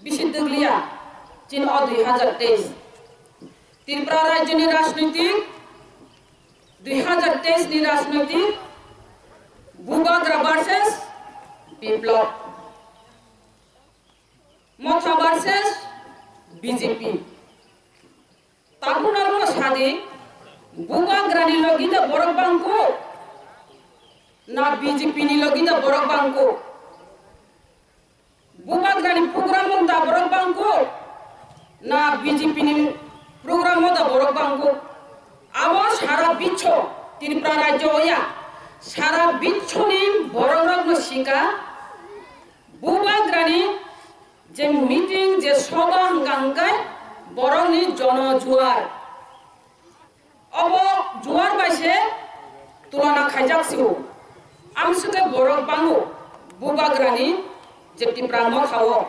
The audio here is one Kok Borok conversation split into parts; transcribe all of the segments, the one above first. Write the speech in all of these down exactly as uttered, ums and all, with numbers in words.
Bisi dwgliya chini o dui hazar teis. Tripura rajyoni rajnoitik, dui hazar teis ni rajnoitik, Bubagra versus Biplab, Motha versus B J P. Tabuk norokno sadi, Bubagrani logi da borok bangko, na B J P ni logi da borok bangko? Bubagrani program da borok bangko, na B J P ni program da borok bangko? Abo sara bicho Tripura rajyo ya, sara bichoni borok rokno sika, Bubagrani je meeting, je soba hwnkha hwnkhe borokni jono juar. Obo juar bai se tulona khaijak sio. Amswkhe borok bango Bubagrani je Tipra Motha o.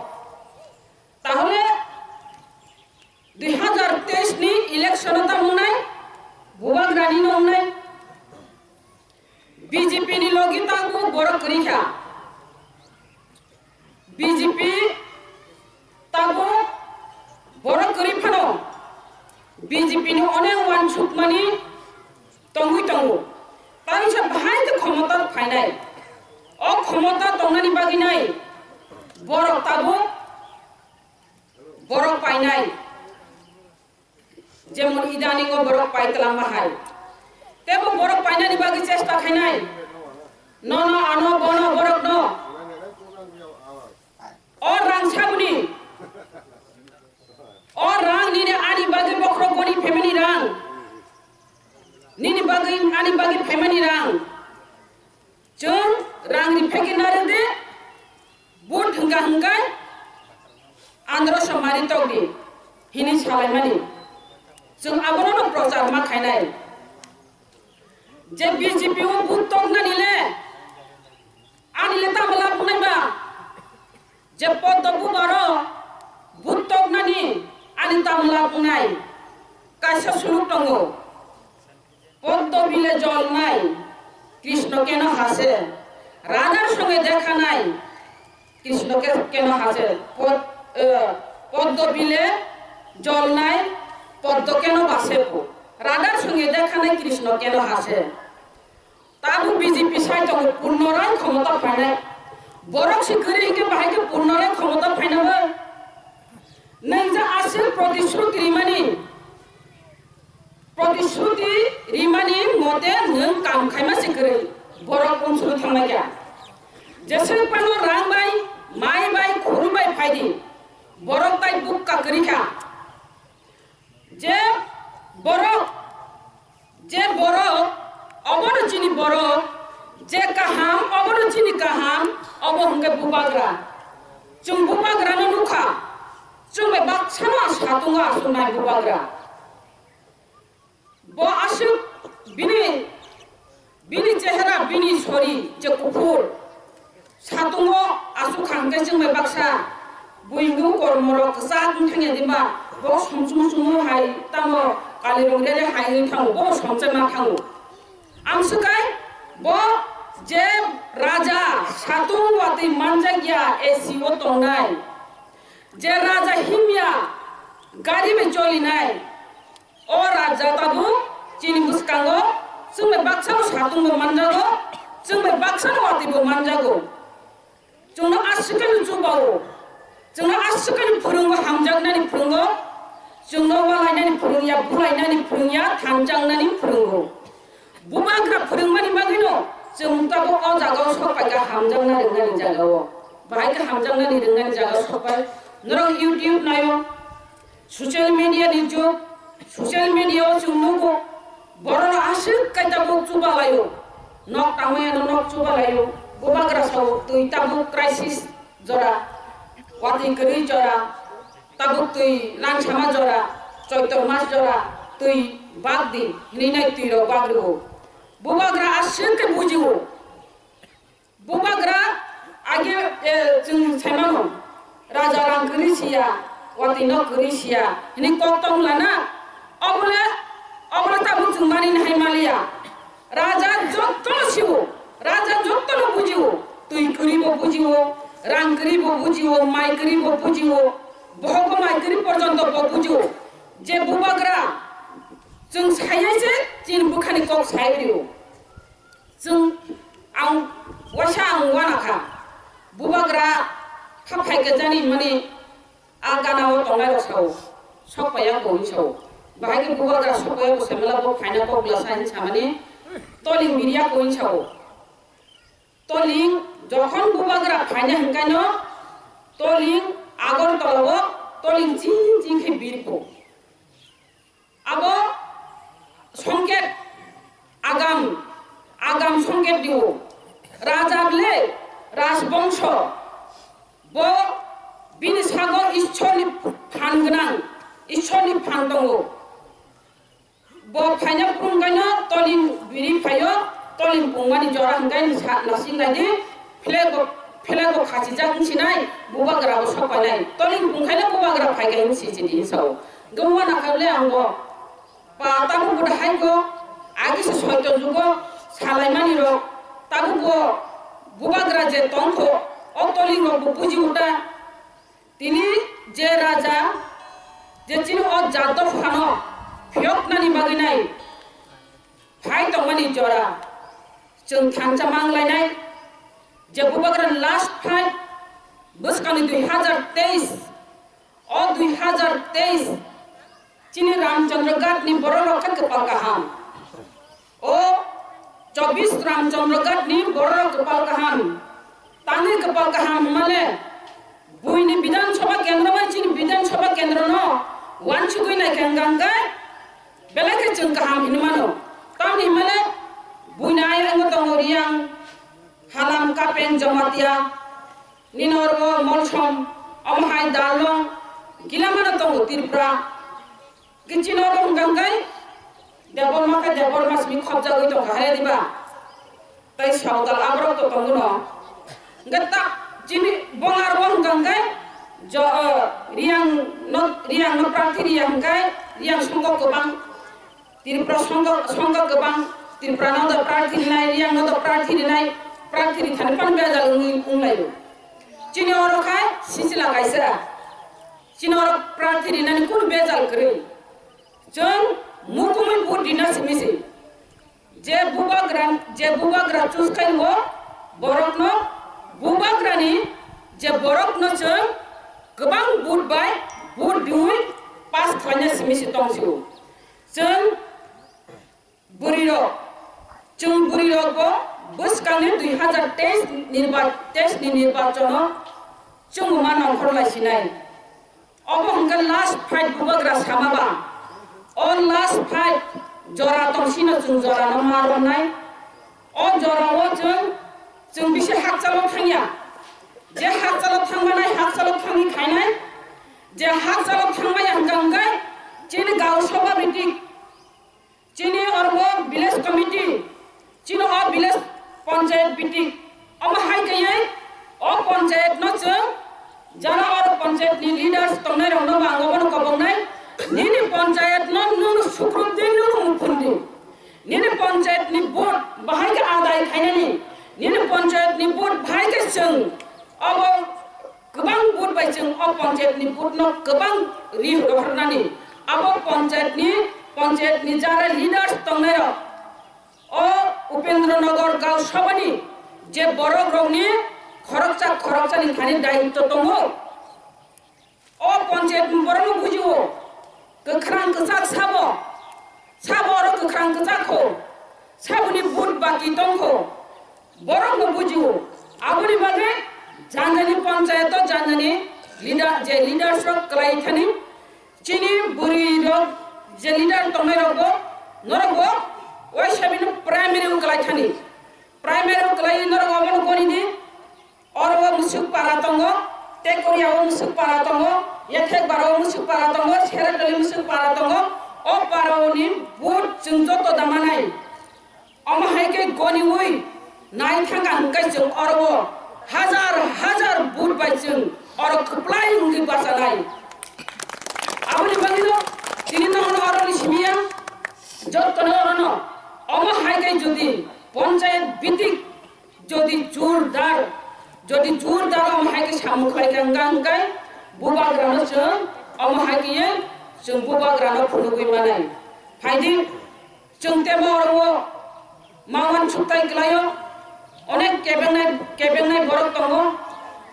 Tahole dui hazar teis ni election o tamo wngnai, Bubagrani no wngnai. B J P ni logi tangbo borok kwrwi kha. B J P tangbo borok kwrwi phano B J P ni onek uansukmani tongwi tongo. Tangsa bahai khe khomota phainai. O khomota tongnani bagwi nai borok tabuk borok painai. Jemon idaningo borok pai twlangma hai. Tebo borok painani bagwi chesta khainai. Nono ano bono borokno. O rang sabuni. O rang nini ani bagwi bokhorok goni phaimani rang. Nini bagwi ani bagwi phaimani rang. Chwng rang ri phegwi narwk di, vote hwnkha hwnkhe andro somari tokdi hinwi salaimani. Chwng abono no prochar ma khainai. Je B J P o vote toknani le, ani le tamo lab wngnai ba? Je Poddo Bubaro vote toknani ani tamo lab wngnai? Kaisa suluk tongo. পদ্ম বিলে জল নাই, কৃষ্ণ কেন হাসে? রাধার সঙ্গে দেখা নাই, কৃষ্ণ কে-, কেন হাসে? পদ-, এ, পদ্ম বিলে জল নাই, পদ্ম কেন বাসে? রাধার সঙ্গে দেখা নাই, কৃষ্ণ কেন হাসে? Tabuk B J P sai tongo, Purnorai khomota phainai. Borok se kwrwi hinkhe bahai khe Purnorai khomota phainai bo. Nwng je aswk protishruti rimani, protishruti rimani mote nwng kam khaima se kwrwi, borok unsuru thangma kya. Jeswk phano rang bai, mai bai, khuru bai phaidi, borok tai bukka kwrwi kha. Je borok, je borok, obono chini borok, je kaham, obono chini kaham, obo hwnkhe Bubagra. Chwng Bubagrano nukha, chwng bai baksano satungo aswknai Bubagra. Bo aswk bini Bini chehra, bini sori je kuphur. Satungo aswk kha hwnkhe chwng bai baksa buini kormo rok kwchak wng thangya di ba, bo somchung chungo hai tamo kalirung rere hai wng thango, bo somchai ma thango. Amswk kai bo je raja satung watwi manjakya A C o tongnai, je raja himya gari bai cholinai, o raja tabuk chini bwskango chwng bai baksa no satung bo manjago, chwng bai baksa no watwi bo manjago. Chwngno aswk khe no chubawo, chwngno aswk khe no phwrwngo, hamjaknani phwrwngo, chwngno walainani phwrwngya, bulainani phwrwngya, thanjaknani phwrwngo. Bubagra phwrwngmani bagwino chwng tabuk o jagao sok pai kha, hamjakna rwngnani jagao. Bahai khe hamjaknani rwngnani jagao sok pai. Norok YouTube naio, social media ni jug, social media o chwng nugo, borok aswk khe tabuk chubalaio, nok tangmani ano nok chubalaio, Bubagra sao twi tabuk crisis jora, watwi kwrwi jora, tabuk twi langsama jora, Choitor mas jora twi bak di hinwi nai twi rok bak rwo. Bubagra aswk khe bujio. Bubagra age, e, chwng saimano, raja rang kwrwi siya, watwi nok kwrwi siya hinwi kok tong lana. Obole, obole tabuk chwng mani hai maliya. Raja jotto no siwo, raja jotto no bujiwo, twi kwrwi bo bujiwo, rang kwrwi bo bujiwo, mai kwrwi bo bujiwo. Bohok bo mai kwrwi porjonto bo bujio je bubagra chwng saiyai se chini bwkhani kok sai rio. Chwng ang waisa ang wana kha. Bubagra kha phai khe jani mani a gana o tongnai rok sao. Sok paiya bo hin sao. Bahai khe bubagra sok paiya bo semela bo phaina kok lasa hin samani toling biriya ko hin sao. Toling jokhon bubagra phaina hinkaino toling Agartala o toling ching ching khe birpo. Abo songket agam, agam songket dio. Raja ble rajbongso bo bini sago Ishorni phan gwnang, Ishorni phan tongo. Bo phaina phurungkaino toling biri phaio, toling pungmani jora hwnkhe sa nasing naidi, flag bo, flag bo khachijak wngsinai, bubagra bo sopainai. Toling pungkhaino bubagra phaikhe wngsi chini sao. Gumana khaile ang bo pa tabuk bo hai ko, agi se soito jugo salaimani rok, tabuk bo bubagra je tongkho, o toling rok bo buji uta. Tini je raja, je chini o jat dophano phiyoknani bagwi nai phai tongmani jora, chwng thansa manglainai, je bubagra last fight bwskangni dui hazar teis, o dui hazar teis chini Ramchandra Ghat ni borok rok khe kwpal kaham. O chobis Ramchandra Ghat ni borok rok kwpal kaham. Tangwi kwpal kaham hwnmale, buini Bidhan Sabha kendro bai chini Bidhan Sabha kendro no wansugwi naikha hwnkha hwnkhe belai khe chwng kaham hinwi mano. Tamni hwnmale buini ayang tongo Riyang, Halam, Kapeng, Jamatia, nini oro Molsom, omo hai Darlong, gila mano tongo Tripura. Kichino rok hwnkha hwnkhe Debbarma khe Debbarma simi khopjagwi tongkha hai diba? Tei Sawtal aborok to tongo no. Hwnkhe ta chini bongar bo hwnkha hwnkhe jo, eh, Riyang no, Riyang no prarthi riya hwnkhe Riyang songkok kwbang, Tripura songkok, songkok kwbang, Tripura no da prarthi rinai, Riyang no da prarthi rinai, prarthi rithani pan bejal wngwi wnglaio. Chini oro khai sisila kaisa. Chini oro prarthi rinani kunu bejal kwrwi. Chwng mukumui vote rina simi se. Je bubagra, je bubagra choose khai o borokno, bubagrani je borokno chwng kwbang vote bai vote riwi pass khlaina simi se tong sio. Chwng Bwrwirok, chwng bwrwirokbo bwskangni dui hazar teis nirba-, teis ni nirbachono chwngma nongkhor lai sinai. Obo hwnkhe last fight bubagra sama ba. O last fight jora tong sino chwng jorano ma romnai. O jorao chwng, chwng bisi hakchalo thangya. Je hakchalo thangmanai, hakchalo thangwi khainai. Je hakchalo thangmaya hwnkha hwnkhe chini gaon sabha bitik, chini oro village committee, chini o village panchayat bitik, omo hai khe o panchayat no chwng jara oro panchayat ni leaders tongnai rok no bo ang obo no kobong nai, nini panchayat no nung sukrum di, nung mukhum di, nini panchayat ni vote bahai khe adai khainani, nini panchayat ni vote bahai khe chwng obo Kwbang vote bai chwng o panchayat ni vote no kwbang ri rohornani. Abo panchayat ni, panchayat ni jara leaders tongnai rok. O Upendra Nagar Gaon Sabha ni je borok rok ni khoroksa khoroksa ni thani daityo tongo. O panchayat ni borok no bujio. Kwkhrang kwchak sabo. Sabo oro kwkhrang kwchak kho. Saboni vote baki tong kho. Borok no bujio. Aboni bagwi janjani panchayat o janjani leader, je leaders rok kwlai thani, chini bwrwi rok je leader tongnai rok bo, norok bo waisa bini primary o kwlai thani. Primary o kwlai norok obono goni di, oro o Musuk para tongo, Tekoria o Musuk para tongo, Yathek bara o Musuk para tongo, Seratoli Musuk para tongo, o para o ni vote chwng joto da manai. Omo hai khe goniwi nai thangkha hwnkhe chwng oro o hajar hajar vote bai chwng oro kwplai wngwi bachanai. Aboni bagwino tini nono oroni simi ya, jottono orono omo hai khe jodi panchayat bitik jodi jordar, jodi jordar omo hai khe samung khlai kha hwnkha hwnkhe Bubagrano chwng omo hai khe chwng bubagrano phunugwi manai. Phaidi chwng tebo oro o mawan suktai kwlaio. Onek kebengnai, kebengnai borok tongo.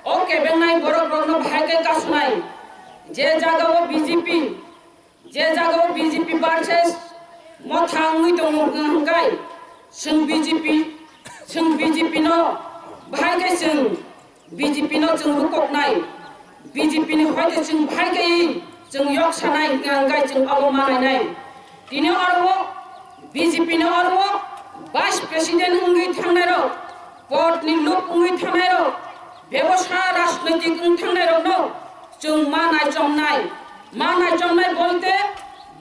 O kebengnai borok rokno bahai khe kasunai. Je jaga o B J P, je jaga o B J P versus Motha wngwi tongo hwnkhe chwng B J P, chwng B J P no bahai khe chwng B J P no chwng rukoknai, B J P ni hoite chwng phai khe chwng yok sanai hwnkha hwnkhe chwng abo manainai. Tini oro B J P ni oro Vice President wngwi thangnai rok, pod ni luk wngwi thangnai rok, bebosa rajnoitik wng thangnai rok no chwng manai chomnai, manai chomnai bolte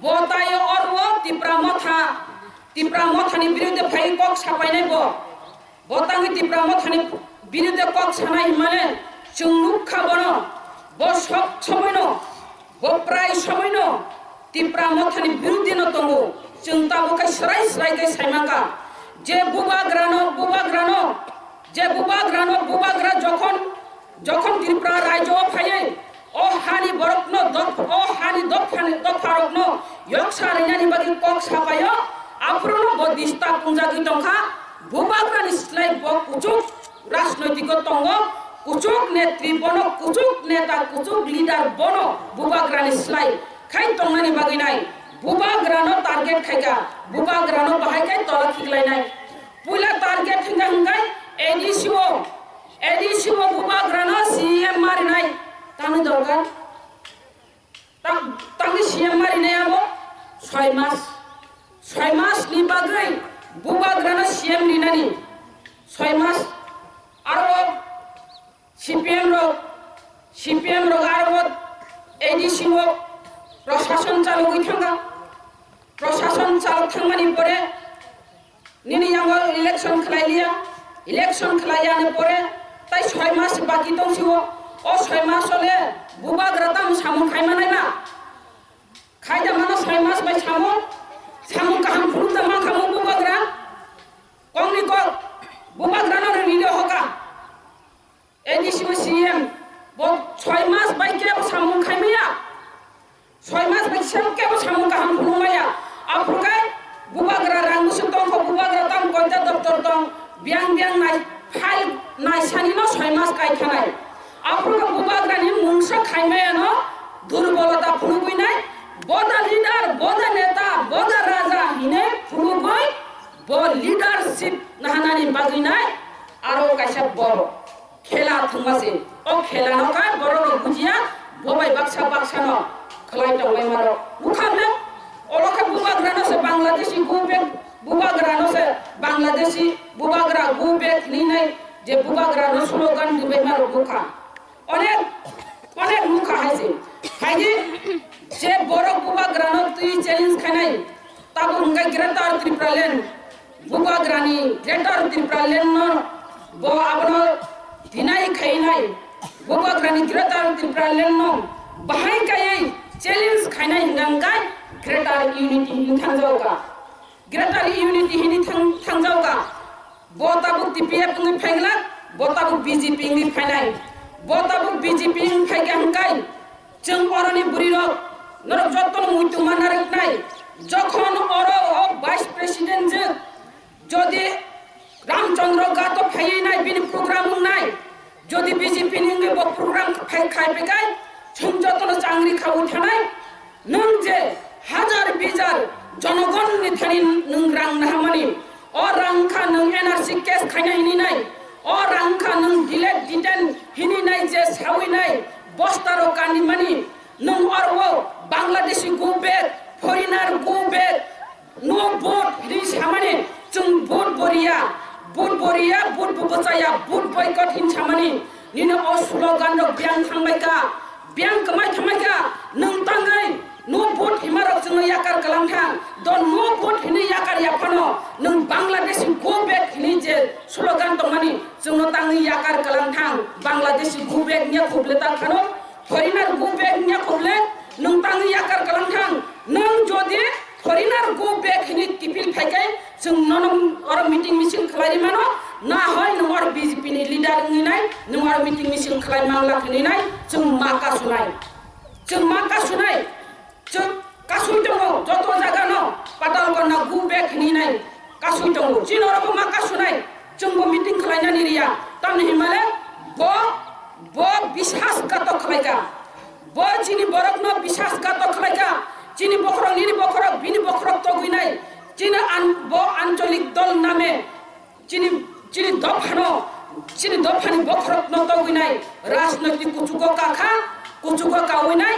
bo tai oro Tipra Motha, Tipra Motha ni birude phai kok sapainai bo. Bo tangwi Tipra Mothani birude kok sanai hwnmale chwng nukha bono, bo sob somoino, bo prai somoino Tipra Mothani birudino tongo. Chwng tabuk khe swrai swrai khe saimangkha je bubagrano, bubagrano, je bubagrano, bubagra jokhon Jokhon Tripura rajyo o phaiwi o hani borokno doph-, o hani dophani, dopharokno yoksa rwnani bagwi kok sapaio, aphuru bo disturb wngjagwi tongkha. Bubagrani slai bo kuchuk rajnoitiko tongo, kuchuk netri bono, kuchuk neta, kuchuk leader bono bubagrani slai khai tongnani bagwi nai. Bubagrano target khaikha, bubagrano bahai khai tola khiklainai. Puila target hwnkha hwnkhe A D C o, A D C o bubagrano C M marinai. Tamni dorkar? Tam-, tamni C M marinai abo soi mas. Soi mas ni bagwi bubagrano C M rinani. Soi mas. Aro C P M rok, C P M rok aro A D C o prosason chalogwi thangkha. Prosason chalok thangmani pore nini yango election khlai liya, election khlai yani pore tai soi mas baki tong sio, o soi mas ole bubagra tam samung khai manai na? Khai da mano soi mas bai samung, samung kaham phuru da ma khamu bubagra, kongni kok, bubagra no rini hoka. A D C o C M bo soi mas bai kebo samung khai maya, soi mas bai sel kebo samung kaham phunuk maya. Aphuru khe bubagra rang bwswk tong kho, bubagra tam koita doptor tong, biyang biyang nai, file nai sani no soi mas kai thanai. Aphuru khe bubagra ni mungsa khai maya no durbolota phunugwi nai, boda leader, boda neta, boda raja hinwi phunugwi bo leadership nahanani bagwi nai aro kaisa borok. Khela thwngma se. O khela no kha borok rok bujiya, bo bai baksa baksa no khlai tongbai mano. Bukha le, olo khe bubagra no se Bangladeshi go back, bubagra no se Bangladeshi, bubagra go back hinwi nai je bubagra no slogan dibai mano bukha. Onek, onek bukha hai se. Hai je, je borok bubagra no twi challenge khainai, tabuk hwnkhe Greater Tipraland. Bubagrani Greater Tipraland no bo abono deny khainai. Bubagrani Greater Tipraland no bahai kaiwi challenge khainai hwnkha hwnkhe Greater Unity hini thangjaoka. Greater Unity hini thang-, thangjaoka. Bo tabuk T P F wngwi phaiglak, bo tabuk B J P wngwi phainai. Bo tabuk B J P wngwi phaikha hwnkhe chwng oroni bwrwirok norok jotono muitu manna rwknai. Jokhon oro o Vice President je Jodi Ramchandra Ghat o phaiwi nai bini program wngnai, jodi B J P ni wngwi bo program khai, khai paikai, chwng jotono changri khaui thanai. Nwng je hajar bijar jonogon ni thani nwng rang nahamani, o rang wngkha nwng N R C case khaina hini nai, o rang wngkha nwng delete detain hini nai je saui nai, bosta rok kanimani, nwng oro o Bangladeshi go back, foreigner go back, No vote hinwi samani, chwng vote bo riya, vote bo riya, vote bo bwchaya, vote boycott hin samani. Nini o slogan rok biyang thangbai kha, biyang kwmai thangbai kha, nwng tangwi no vote hima rok chwngno yakar kwlang thang. Do no vote hinwi yakar ya phano nwng Bangladeshi go back hinwi je slogan tongmani chwngno tangwi yakar kwlang thang. Bangladeshi go back nya khuble ta phano. Foreigner go back nya khuble nwng tangwi yakar kwlang thang. Nwng jodi foreigner go back hinwi tipil phaikai chwng nono oro meeting misil khlai mano. Na hoi nwng oro B J P ni leader wngwi nai, nwng oro meeting misil khlai manglak hwnwi nai, chwng ma kasunai. Chwng ma kasunai. Chwng kasui tongo, joto jaga no Patalkonna go back hwnwi nai kasui tongo. Chini oro bo ma kasunai. Chwng bo meeting khlainani riya. Tamni hinmale bo, bo biswasghatok khlaika. Bo chini borokno biswasghatok khlaika. Chini bokhorok, nini bokhorok, bini bokhorok togwi nai. Chini an-, bo ancholik dol name. Chini, chini dophano, chini dophani bokhorokno togwinai rajnoitik kuchugo kakha, kuchugo kawinai,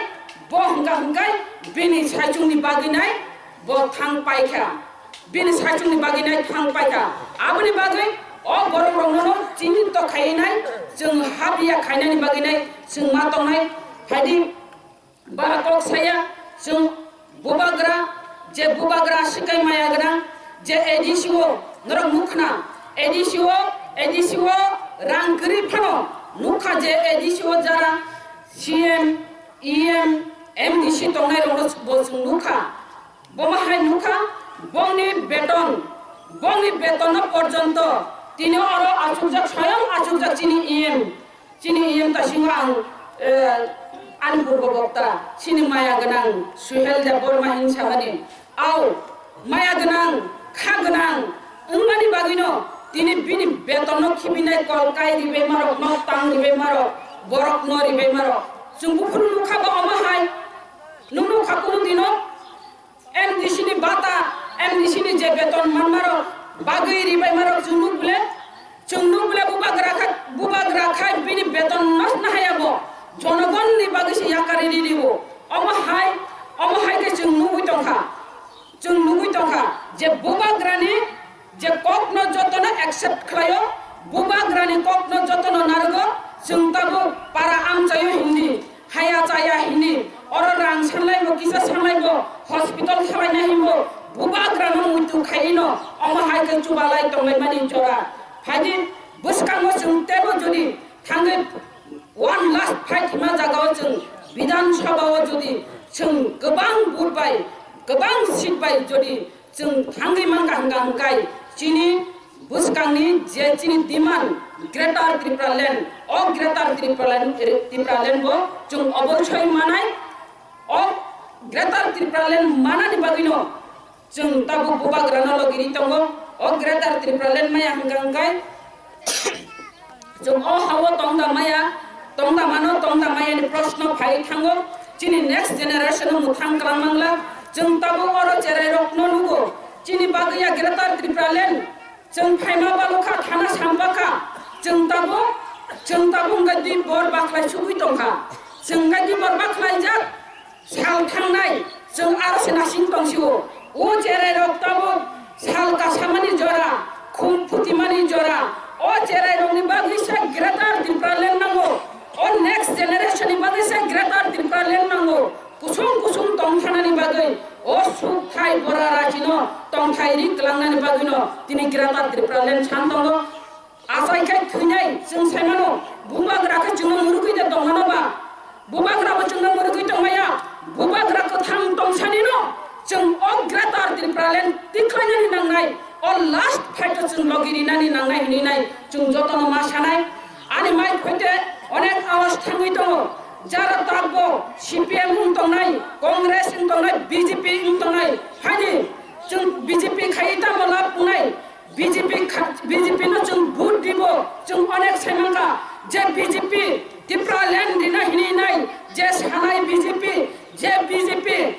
bo hwnkha hwnkhe bini saichungni bagwinai bo thang paikha, bini saichungni bagwinai thang paikha. Aboni bagwi o borokrokno chini to khainai, chwng habiya khainani bagwinai chwng ma tongnai, phaidi. Ba kok saya, chwng bubagra, je bubagra sikai maya gwnang, je A D C o norok nukha na, A D C o, A D C o rang kwrwi phano nukha je A D C o jara C M, E M, M D C tongnai rokno bo chwng nukha. Bo ma hai nukha, bongni beton, bongni beton no porjonto tini oro achukjak, swayang achukjak chini E M. Chini E M tasingo ang, eh, ani purbo bokta, chini maya gwnang Suhel Debbarma hinwi samani. Au, maya gwnang, kha gwnang wngmani bagwino tini bini betonno khibinai kol kai ribai marok, nok tang ribai marok, borokno ribai marok. Chwng buphuru nukha ba omo hai, nwng nukha kunu dino? M D C ni bata, M D C ni je beton manmarok bagwi ribai marok chwng nuk bwle, chwng nuk bwle bubagra kha, bubagra khai bini beton no nahaya bo, jonogon ni bagwi se yakarwi riri bo. Omo hai, omo hai khe chwng nugwi tongkha, chwng nugwi tongkha je bubagra ni je kokno jotono accept khlaio, bubagrani kokno jotono narwgo, chwng tabuk para amchaio hindi, haya chaya hindi, oro rang sanlaibo, kisa sanlaibo, hospital khalaina himbo, bubagrano muitu khaino, omo hai khe chubalai tonglaimani jora. Phaidi bwskango chwng teibo jodi thangwi one last fight hima jagao chwng Bidhan Sabha o jodi chwng kwbang vote bai, kwbang seat bai jodi chwng thangwi mankha hwnkha hwnkhe chini bwskangni je chini demand Greater Tipraland, o Greater Tipraland, Tipraland bo chwng oborsoi manai, o Greater Tipraland manani bagwino chwng tabuk bubagrano logiri tongo, o Greater Tipraland maya hwnkha hwnkhe Chwng o ha-o tong da maya, tong da mano, tong da maya ni proshno phai thango. Chini next generation no mwthang kwlang mangla. Chwng tabuk oro cherai rok no nugo. Chini bagwi ya Greater Tipraland. Chwng phaima balukha, thana sampakha. Chwng tabuk, chwng tabuk wngkha di bor bakhlai sugwi tongkha. Chwng wngkha di bor bakhlai jak. Sal thangnai, chwng aro se nasing tongsio. O cherai rok tabuk sal kasamani jora, khum phutimani jora. O cherai rokni bagwi se Greater Tipraland nango. O next generation ni bagwi se Greater Tipraland nango. Kusung kusung tongthanani bagwi, o sukthai bora rajino tongthai ri kwlangnani bagwino tini Greater Tipraland san tongo. Achai khe thwinai chwng sai mano, bubagra khe chwngno mwrwgwi de tong mano ba? Bubagra bo chwngno mwrwgwi tong maya, bubagra kwthang tong sani no chwng o Greater Tipraland tikhlainani nangnai, o last fight o chwng logi rinani nangnai hwnwi nai chwng jotono ma sanai. Ani mai khoite onek awas thangwi tongo, jara takbo C P M wng tongnai, Congress wng tongnai, B J P wng tongnai, haini chwng B J P khai tamo lab wngnai? B J P kha-, B J P no chwng vote dibo, chwng onek sai mankha je B J P Tipraland rina hini nai, je sanai B J P, je B J P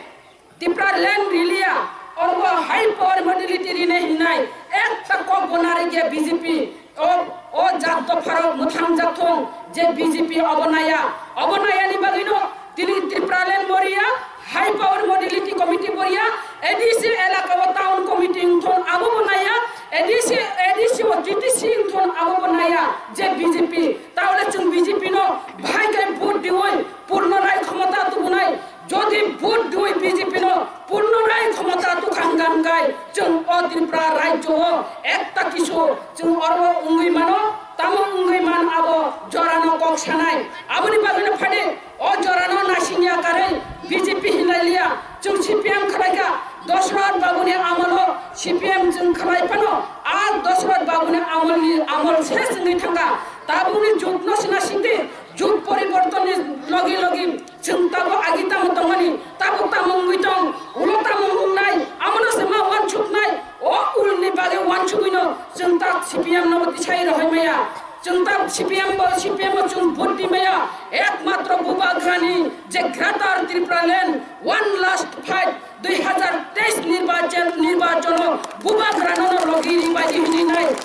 Tipraland riliya, obo high power modality rina hinai, ekta kok bo narikya B J P. O, o jat dopharok mwthang jak thung je B J P obo naya, obo nayani bagwino tini Tipraland bo riya, high power modality committee bo riya, A D C elaka o town committee wngthon abo bo naya, A D C, A D C o T T C wngthon abo bo naya je B J P, taole chwng B J P no bahai khe vote diwi purno rai khomota tubunai. Jodi vote diwi B J P no purno rai khomota tukhang gan kai, chwng o Tripura rajyo o ekta kisu chwng oro wngwi mano, tamo wngwi man abo jorano kok sanai. Aboni bagwino phade o jorano nasingya karwi B J P hinlai liya, chwng C P M khwlaikha, Dosrat Babuni amolo C P M chwng khlai phano, a Dosrat Babuni amolni amol ses wngwi thangkha. Tabukni jugno sina sindi, jug poribortonni logi logi chwng tabuk agi tamo tongmani, tabuk tamo wngwi tong, ulo tamo wngnai, amono se ma wansuknai, o ulni bagwi wansugwino chwng ta C P M no tisai rohoi maya. Chwng ta C P M bo, C P M o chwng vote di maya. Ekmatro Bubagrani je Greater Tripura Land, one last fight, dui hazar teis nirbachon, nirbachono Bubagrano no logi ribai hinwi nai.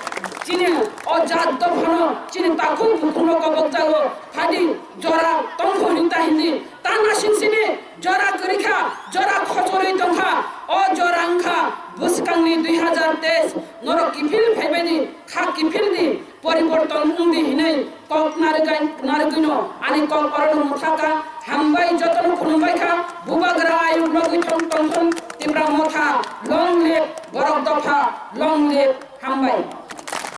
Chini o jat dophano, chini takhuk bukhukno kobok jago, phadi jora tongkho hinta hindi. Tana sinsini jora kwrwikha, jora khochorwi tongkha, o jora wngkha bwskangni dui hazar teis, norok kiphil phaibaini, kha kiphilni poriborton wngdi hinwi kok narwgai-, narwgwino ani kok orono mwthaka. Hambai jotono khulumbaikha, Bubagra ayuk logwi thong tongthon Tipra Motha, long live borok dopha, long live, hambai.